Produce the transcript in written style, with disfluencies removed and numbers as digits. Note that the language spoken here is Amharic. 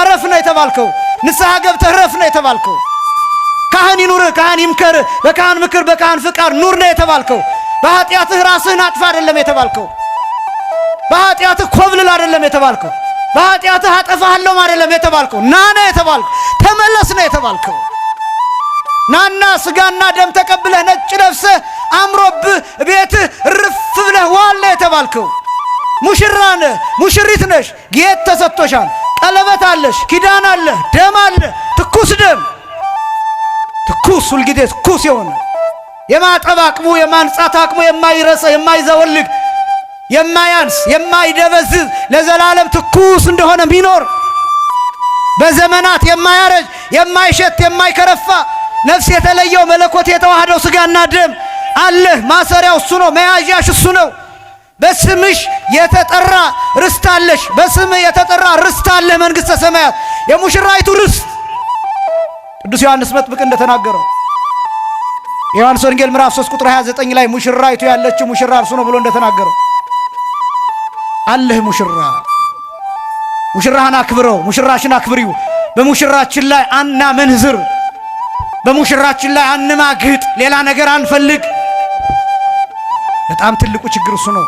ረፍ ነው የተባልከው። ንስሐ ገብተህ ረፍ ነው የተባልከው። ካህን ይኑርህ፣ ካህን ይምከርህ፣ በካህን ምክር በካህን ፍቃድ ኑር ነው የተባልከው። በኃጢአትህ ራስህን አጥፋ አይደለም የተባልከው። በኃጢአትህ ኮብልል አይደለም የተባልከው። በኃጢአትህ አጠፋሃለሁም አይደለም የተባልከው። ና ነው የተባልከው። ተመለስ ነው የተባልከው። ናና ስጋና ደም ተቀብለህ ነጭ ለብሰህ አምሮብህ ቤትህ ርፍ ብለህ ዋል ነው የተባልከው። ሙሽራ ነህ፣ ሙሽሪት ነሽ። ጌጥ ተሰጥቶሻል። ቀለበት አለሽ፣ ኪዳን አለ፣ ደም አለ፣ ትኩስ ደም፣ ትኩስ ሁልጊዜ ትኩስ የሆነ የማጠብ አቅሙ የማንጻት አቅሙ የማይረሳ፣ የማይዘወልግ፣ የማያንስ፣ የማይደበዝዝ፣ ለዘላለም ትኩስ እንደሆነ የሚኖር፣ በዘመናት የማያረጅ፣ የማይሸት፣ የማይከረፋ፣ ነፍስ የተለየው መለኮት የተዋህደው ስጋና ደም አለህ። ማሰሪያው እሱ ነው። መያዣሽ እሱ ነው። በስምሽ የተጠራ ርስት አለሽ። በስምህ የተጠራ ርስት አለህ። መንግሥተ ሰማያት የሙሽራይቱ ርስት፣ ቅዱስ ዮሐንስ መጥምቅ እንደተናገረው የዮሐንስ ወንጌል ምዕራፍ 3 ቁጥር 29 ላይ ሙሽራይቱ ያለችው ሙሽራ እርሱ ነው ብሎ እንደተናገረው አለህ ሙሽራ። ሙሽራህን አክብረው፣ ሙሽራሽን አክብሪው። በሙሽራችን ላይ አናመንዝር፣ በሙሽራችን ላይ አንማግጥ፣ ሌላ ነገር አንፈልግ። በጣም ትልቁ ችግር እሱ ነው።